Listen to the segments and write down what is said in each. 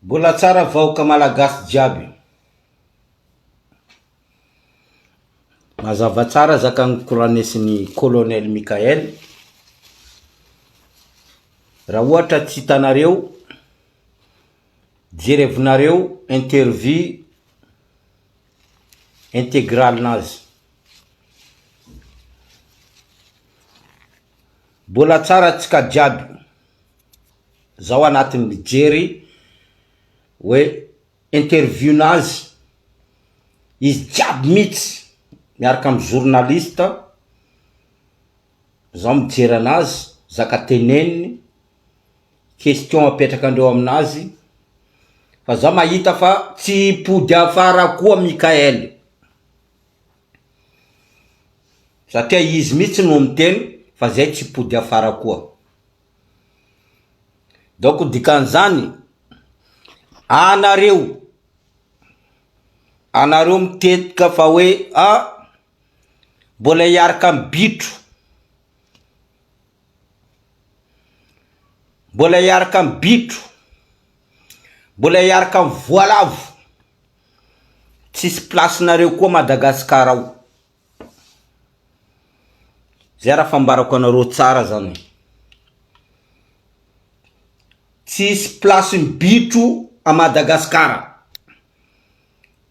Mbola tsara vahoaka malagasy jiaby. Mazava tsara zakan'ny koranesin'i colonel Mickaël. Raha ohatra tsy hitanareo, jerevinareo interview intégrale-nazy. Mbola tsara tsika jiaby. Zaho anatin'ny mijery hoe interview nazy izy jiaby mitsy miaraka am journaliste zaho mijery anazy zaka teneniny question apetrakandreo aminazy fa zaho mahita fa tsy hipody afara koa Mickael satria izy mitsy no miteny fa zay tsy hipody afara koa. Donc dikan'izany anareo, anareo mitetika fa hoe ah mbola hiaraka am bitro, mbola hiaraka am bitro, mbola hiaraka am voalavo, tsisy place-nareo koa Madagascar ao. Zay raha fambarako anareo tsara zany. Tsisy place-ny bitro à Madagascar.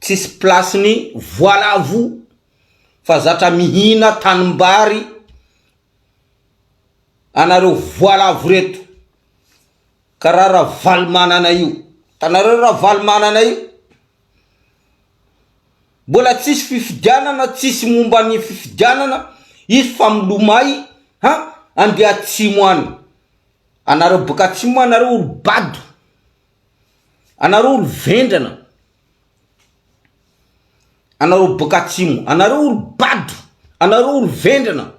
Tsisy place-ny voalavo fa zatra mihina tanimbary anareo voalavo reto. Karaha Ravalomanana io. Hitanareo Ravalomanana io? Mbola tsisy fifidianana tsisy momba ny fifidianana izy fa milomay ha andeha atsimo any anareo boka atsimo anareo olo bado anareo olo vendrana anareo boka atsimo anareo olo bado anareo olo vendrana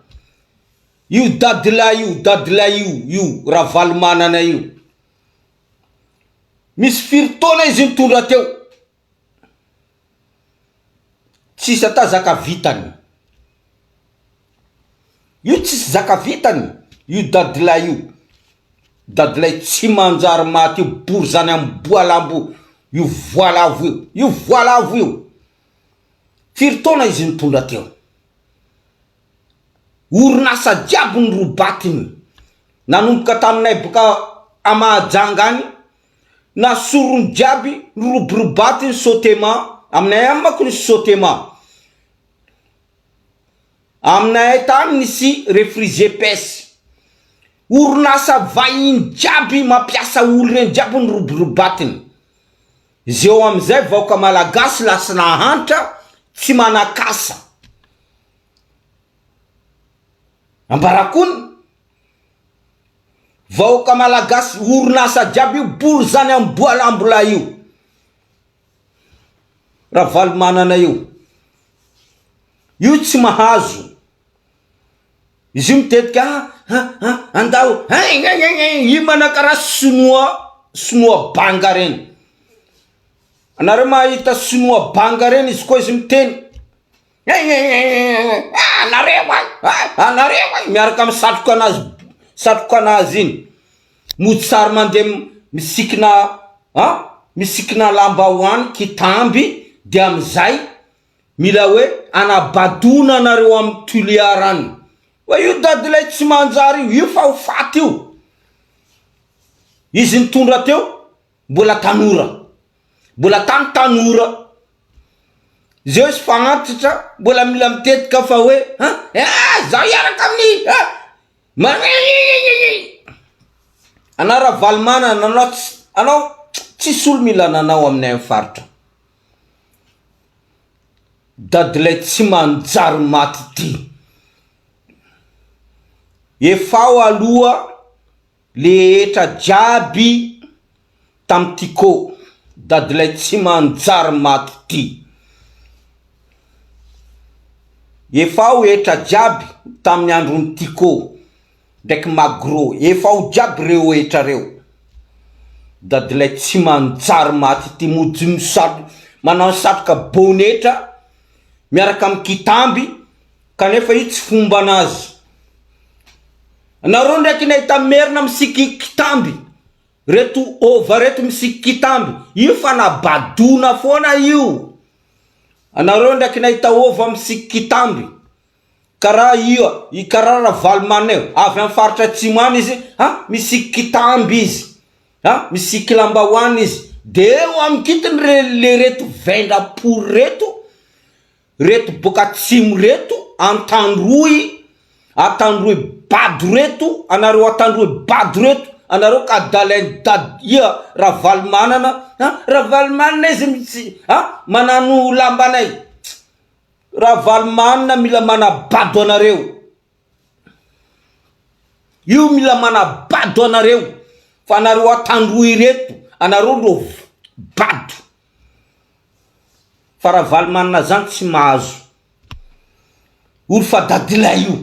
io dadilahy io dadilahy io io ravalomanana io misy firy taona izy nitondra teo Tsisy ata zaka vitany. Io tsisy zaka vitany io dadilahy io. Dadilahy tsy manjary maty io borizany amboa lambo io voalavo io. Io voalavo io. Firy taona izy nitondra teo. Orinasa jiaby ny robatiny. Nanomboka taminay boka a Mahajanga any na sorony jiaby niroborobaty ny Sotema, aminay any manko nisy Sotema, aminay tany nisy Refrigepes, orinasa vahiny jiaby mampiasa olo reny jiaby niroborobatiny, zeo amizay vahoaka malagasy lasa nahantra tsy manakasa, ambarakony. Vahoaka malagasy orinasa jiaby io bory zany amboa lambo lahy io Ravalomanana io io tsy mahazo izy io mitetika ah ah ah andao hein hein hein hein io mana karaha sinoa sinoa banga reny anareo mahita sinoa banga reny izy koa izy miteny Anareo ay, anareo ay, miaraka amin'ny satroka anazy, satroka anazy iny, mody sary mandeha misikina an, misikina lambahoany kitamby de amizay mila hoe anabadona anareo amin'ny Tuléar any, hoe io dadilay tsy manjary io, io fa ho faty io, izy nitondra teo mbola tanora, mbola tany tanora, zeo izy fa antitra mbola mila mitetika fa hoe an eh zaho hiaraka amin'ny ah anao Ravalomanana anao tsy anao tsisy olo mila ananao aminay amin'ny faritra dadilay tsy manjary maty ty efao aloha Le hetra jiaby tam tiko dadilay tsy manjary maty ty. Efa ao hetra jiaby tamin'ny andron'i tiko ndraiky magro efa ao jiaby reo hetra reo. Dadilay tsy manjary maty ty mody misatro manao satroka bonetra miaraka am kitamby kanefa io tsy fombanazy. Nareo ndraiky nahita merina misiky kitamby. Reto hova reto misiky kitamby, io fanabadona foana io. Anareo ndraiky nahita hova misiky kitamby. Karaha io, i karaha Ravalomanana io, avy amin'ny faritra atsimo any izy, ha misiky kitamby izy, ha misiky lambahoany izy. De eo amikitiny re le reto vendra pory reto, Reto boka atsimo reto Antandroy Antandroy bado reto anareo Antandroy bado reto anareo ka adalain'i dad ia Ravalomanana a Ravalomanana izy mitsy a manano lambanay Ravalomanana mila manabado anareo io mila manabado anareo fa anareo Antandroy reto anareo no bado. Fa Ravalomanana zany tsy mahazo olo fa dadilay io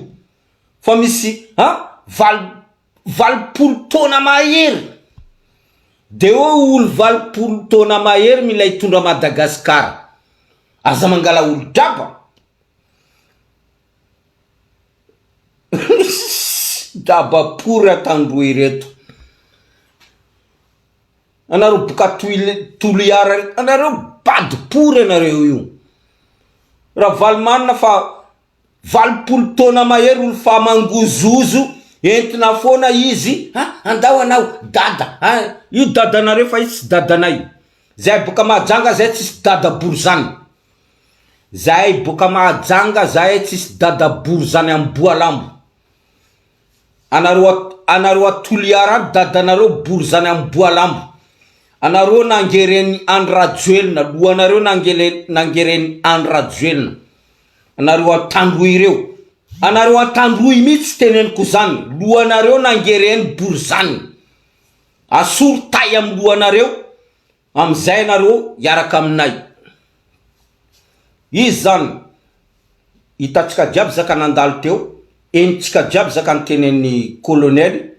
fa misy an valo 80 taona mahery de eo olo 80 taona mahery mila hitondra Madagascar aza mangala olo draba draba pory atandroy reto. Anareo boka Toliara anareo bado pory anareo io. Ravalomanana fa 80 taona mahery olo fa mangozozo entina foana izy ha andao anao dada ha io dadanareo fa io tsy dadanay. Zahay boka Mahajanga zahay tsisy dada bory zany. Zahay boka Mahajanga zahay tsisy dada bory zany amboalambo. Anareo anareo a Toliara any dadanareo bory zany amboa lambo anareo nangeren'i Andry Rajoelina lohanareo nangele nangeren'i Andry Rajoelina anareo Antandroy ireo anareo Antandroy mihitsy teneniko zany lohanareo nangeren'i bory zany asory tay amin'ny lohanareo amizay anareo hiaraka aminay izy zany Hitantsika jiaby zaka nandalo teo, henontsika jiaby zaka notenen'ny colonel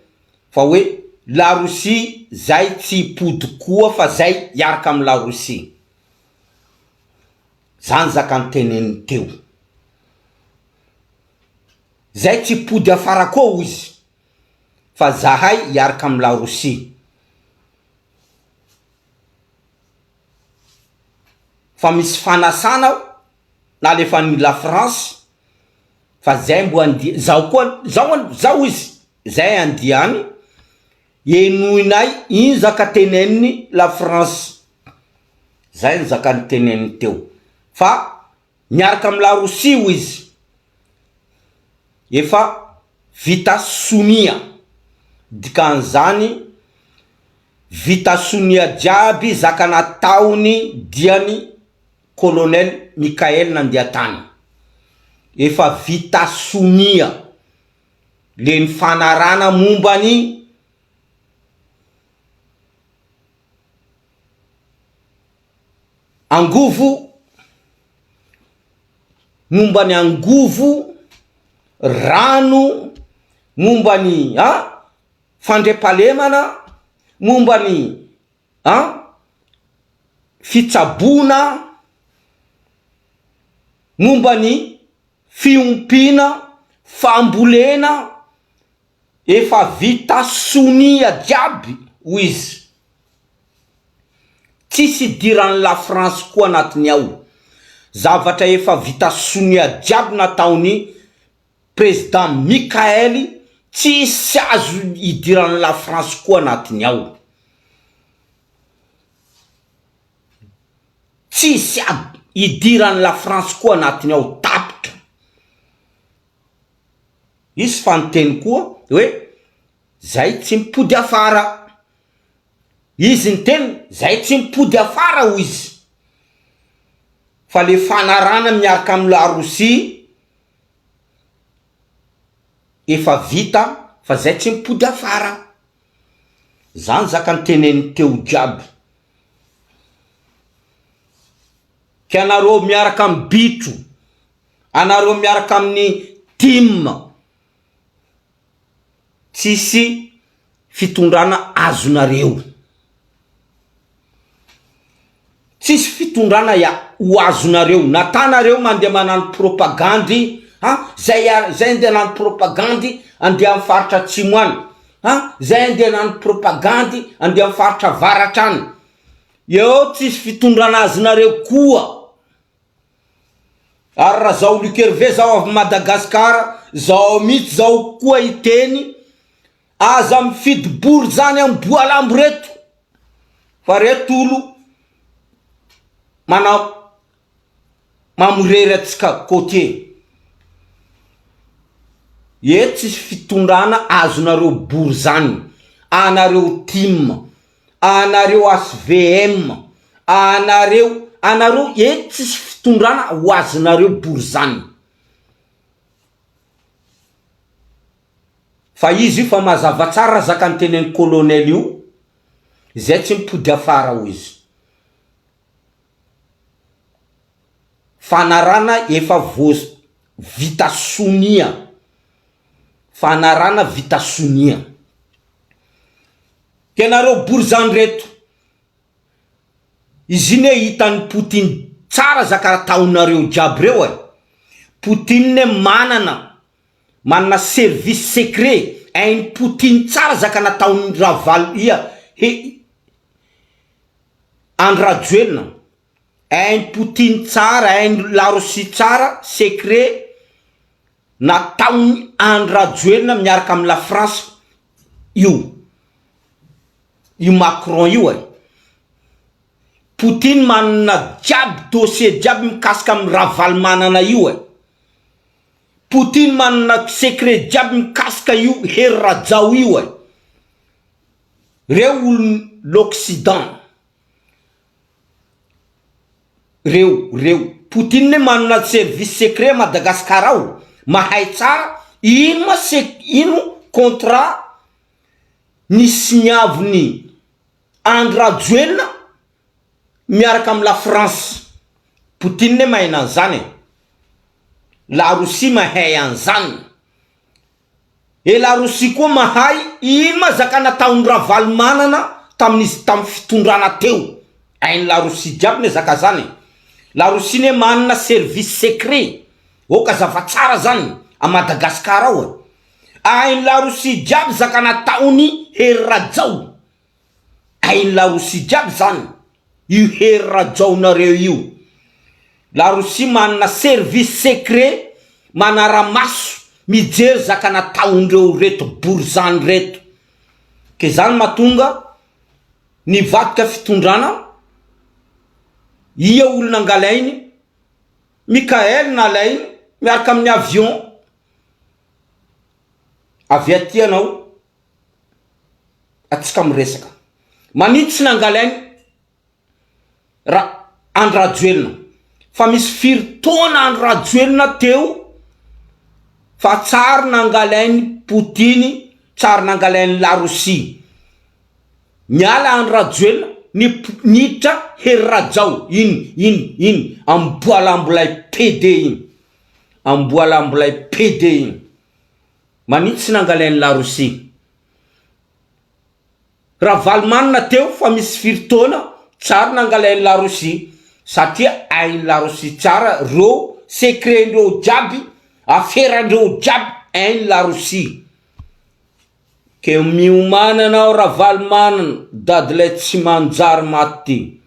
fa hoe la Russie zay tsy hipody koa fa zay hiaraka am la Russie. Zany zaka noteneniny teo. Zay tsy hipody afara koa hoy izy fa zahay hiaraka am la Russie. Fa misy fanasana nalefan'ny la France fa zay mbo andia zaho koa zaho an zaho izy zay andia any henoinay iny zaka teneniny la France zay ny zaka niteneniny teo fa miaraka amy la Rosia hoy izy efa vita sonia dikan'izany vita sonia jiaby zaka nataony diany Colonel Mickaël nandeha tany. Efa vita sonia le nifanarana momba ny angovo, momba ny angovo, rano, momba ny an fandriampahalemana, momba ny an fitsaboana momba ny fiompiana, fambolena efa vita sonia jiaby hoy izy. Tsisy idiran'i la France koa anatiny ao. Zavatra efa vita sonia jiaby nataon'i Président Mickaël tsisy azo idiran'i la France koa anatiny ao. Tsisy ad idiran'i la France koa anatiny ao tapitra. Izy fa niteny koa hoe zay tsy mipody afara. Izy niteny zay tsy mipody afara hoy izy. Fa le fanarahana miaraka am la Russie Efa vita fa zay tsy mipody afara. Zany zaka niteneniny teo jiaby. Ke anareo miaraka am bitro, anareo miaraka amin'ny tim, tsisy fitondrana azonareo. Tsisy fitondrana ya ho azonareo na tanareo mandeha manano propagandy a zay a zay andeha hanano propagandy andeha am faritra atsimo any. A zay andeha hanano propagandy andeha am faritra avaratra any. Eo tsisy fitondrana azonareo koa. Ary raha zaho Luc Hervé zaho avy Madagascar zao mihitsy zaho koa hiteny aza mifidy bory zany am boalambo reto fa reto olo manao mamorery antsika côtier. Eto tsisy fitondrana azonareo bory zany anareo tim anareo HVM anareo anareo eto tsisy fitondrana ho azonareo bory zany fa izy io fa mazava tsara zaka nitenen'ny colonel io zay tsy mipody afara hoy izy Fanarana efa voa vita sonia. Fanarana vita sonia. Ke nareo borizano reto, izy iny hoe hitan'i Poutine tsara zaka ataonareo jiaby reo e! Poutine manana manana service secret, hain'i Poutine tsara zaka nataon'i Ravalo ia he Andry Rajoelina, hain'i Poutine tsara, hain'i la Russie tsara secret nataon'i Andry Rajoelina miaraka amin'i la France io, io Macron io e! Poutine manana jiaby dossier jiaby mikasika amin'i Ravalomanana io e! Poutine manana secret jiaby mikasika io Hery Rajao io e! Reo olon l'occident reo reo Poutine manana service secret Madagascar ao mahay tsara ino ma sec ino contrat nisiniaviny Andry Rajoelina miaraka am la France Poutine mahay an'zany e la Russie mahay an'zany. E la Russie koa mahay ino ma zaka nataony Ravalomanana tamin'izy tam fitondrana teo hainy la Russie jiaby ne zaka zany e la Russie ne manana service secret ok azava tsara zany a Madagascar ao e hainy la Russie jiaby zaka nataony Hery Rajao Hain'i la Russie jiaby zany io Hery Rajaonareo io. La Russie manana service secret manaramaso mijery zaka nataondreo reto borizano reto. Ke zany mahatonga nivadika fitondrana ia olona angalainy Mickaël nalainy miaraka amin'ny avion avy aty anao Atsika miresaka. Manino tsy nangalainy ra Andry Rajoelina fa misy firy taona Andry Rajoelina teo fa tsary nangalainy Poutine tsary nangalainy la Russie niala Andry Rajoelina ny niditra Hery Rajao iny iny iny amboalambolay PD iny amboalambolay PD iny Manino tsy nangalainy la Russie? Ravalomanana teo fa misy firy taona tsary nangalainy la Russie satria hainy la Russie tsara reo secret ndreo jiaby aferandreo jiaby hainy la Russie. Ke miomana anao Ravalomanana dadilay tsy manjary maty ty.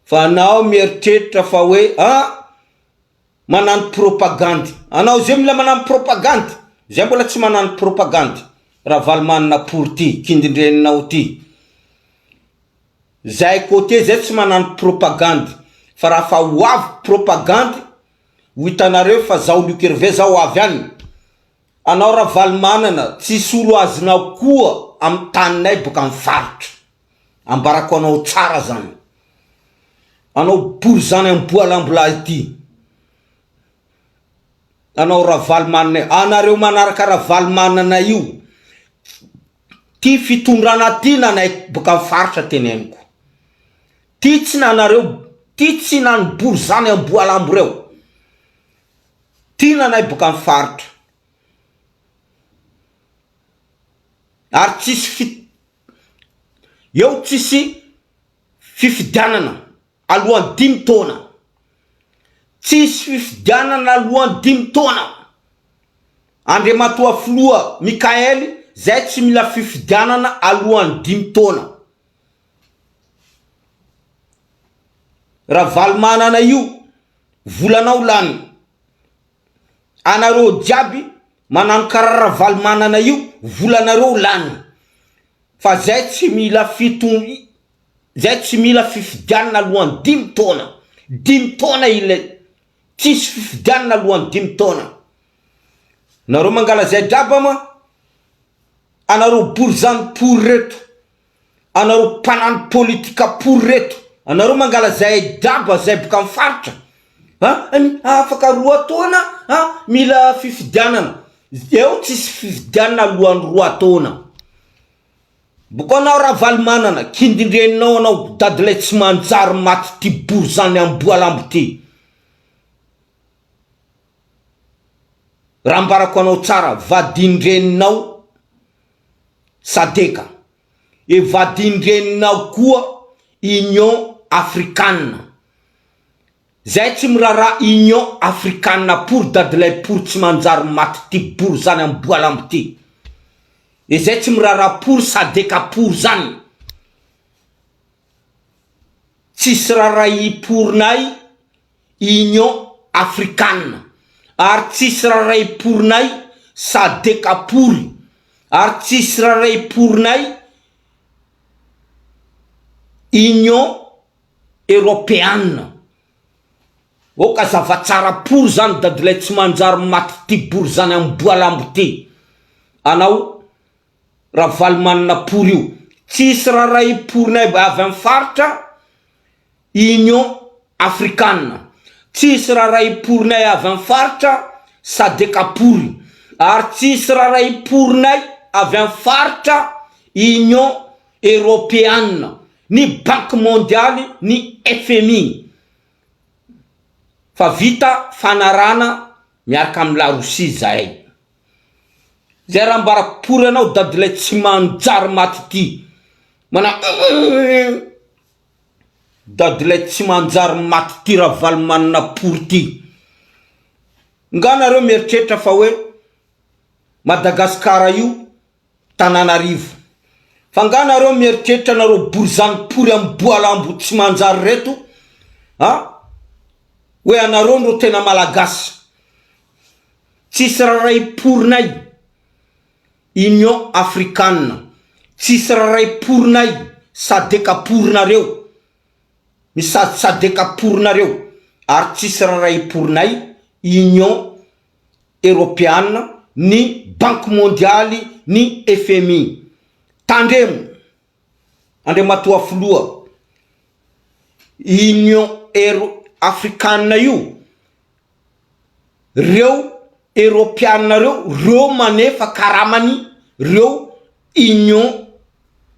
Fa anao mieritreritra fa hoe ah manano propagandy anao zay mila manano propagandy zay mbola tsy manano propagandy Ravalomanana pory ty kindindreninao ty zay côté zay tsy manano propagandy fa raha fa ho avy propagandy ho hitanareo fa zaho Luc Hervé zaho avy any anao Ravalomanana tsisy olo azonao koa amy taninay boka amy faritra Ambarako anao tsara zany. Anao bory zany amboalambo lahy ty. Anao Ravalomanana anareo manaraka Ravalomanana io. Ty fitondrana ty nanaiky boka am faritra teneniko. Ty tsy nanareo ty tsy nany bory zany amboalambo reo. Ty nanay boka am faritra. Ary tsisy fi Eo tsisy fifidianana alohan'ny dimy taona. Tsisy fifidianana alohan'ny dimy taona. Andriamatoa Filoha Mickaël zay tsy mila fifidianana alohan'ny dimy taona. Ravalomanana io volanao lany. Anareo jiaby manano karaha Ravalomanana io volanareo lany. Fa zay tsy mila fiton zay tsy mila fifidianana alohan'ny dimy taona. Dimy taona ilay tsisy fifidianana alohan'ny dimy taona. Nareo mangala zay draba ma anareo borizano pory reto. Anareo mpanano politika pory reto. Anareo mangala zay draba zay boka am faritra. A afaka roa taona a mila fifidianana. Eo tsisy fifidianana alohan'ny roa taona. Boko anao Ravalomanana, kindindreninao anao dadilay tsy manjary maty ty borizany amboalambo ty. Raha ambarako anao tsara vadindreninao sadeka e vadindreninao koa union afrikana. Zay tsy miraharaha union afrikana pory dadilay pory tsy manjary maty ty borizany amboalambo ty. E zay tsy miraharaha pory sadeka pory zany. Tsisy raharahi porinay Union afrikana ary tsisy raray porinay sadeka pory ary tsisy raray porinay Union eropeana oka zavatsara pory zany dadilay tsy manjary maty ty bory zany amboalambo ty anao Ravalomanana pory io tsisy raray porinay avy am faritra Union Afrikana. Tsisy rarahim-porinay avy am faritra Sadeka pory. Ary tsisy rarahim-porinay avy am faritra Union Eropeana, ny Banky Mondialy, ny FMI. Fa vita fanarahana miaraka am La Rosia zahay. Zay raha ambarako pory anao dadilay tsy manjary maty ty. Mana Dadilay tsy manjary maty ty Ravalomanana pory ty. Nga nareo mieritreritra fa hoe Madagascar io Tananarivo. Fa nga nareo mieritreritra nareo borizano pory am boalambo tsy manjary reto a hoe anareo no tena malagasy. Tsisy raray porinay. Union Africana tsisy raray porinay sadeka porinareo misady sadeka porinareo ary tsisy raray porinay Union Europeana ny banky mondialy ny FMI tandremo Andriamatoa filoha Union Ero Africana io Reo eropeana reo, reo manefa karamany reo union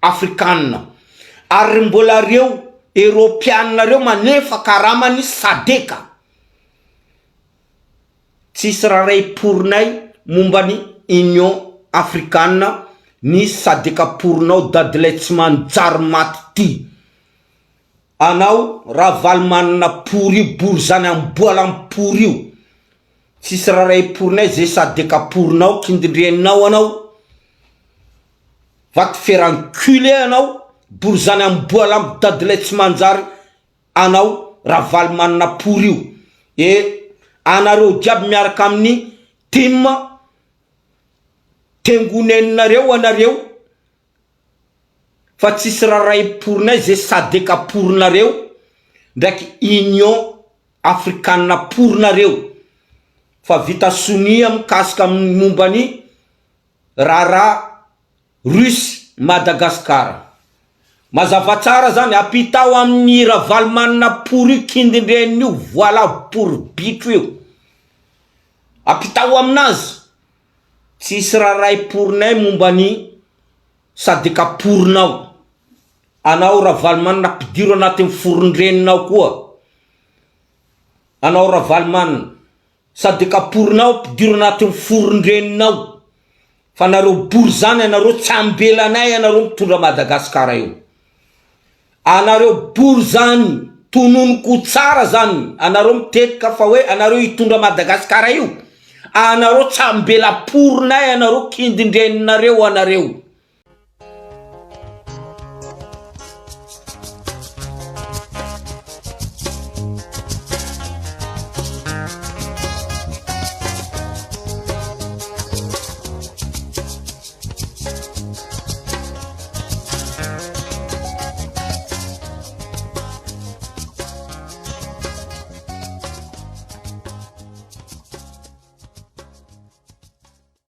afrikana ary mbola reo eropeana reo manefa karamany sadeka. Tsisy raray porinay momba ny union afrikana ny sadeka porinao dadilay tsy manjary maty ty. Anao Ravalomanana pory io bory zany amboalam pory io tsisy raray porinay ze sadeka porinao kindindreninao anao va te faire enculer anao bory zany amboalam dadilay tsy manjary anao Ravalomanana pory io e anareo jiaby miaraka aminy tim tengoneninareo anareo Fa tsisy raray porinay ze sadeka porinareo ndraiky union afrikana porinareo fa vita sonia mikasika momba ny raharaha russe Madagascar. Mazava tsara zany apitao amin'ny Ravalomanana pory io kindindreniny io voalavo pory bitro io. Apitao aminazy. Tsisy raray porinay momba ny Sadika porinao. Anao Ravalomanana ampidiro anatin'ny foron-dreninao koa. Anao Ravalomanana. Sadika porinao ampidiro anatin'ny foron-dreninao. Fa nareo bory zany anareo tsy ambelanay anareo mitondra Madagascar eo. Anareo bory zany tononiko tsara zany anareo mitetika fa hoe anareo hitondra Madagascar io. Anareo tsambelaporinay anareo kindindreninareo anareo.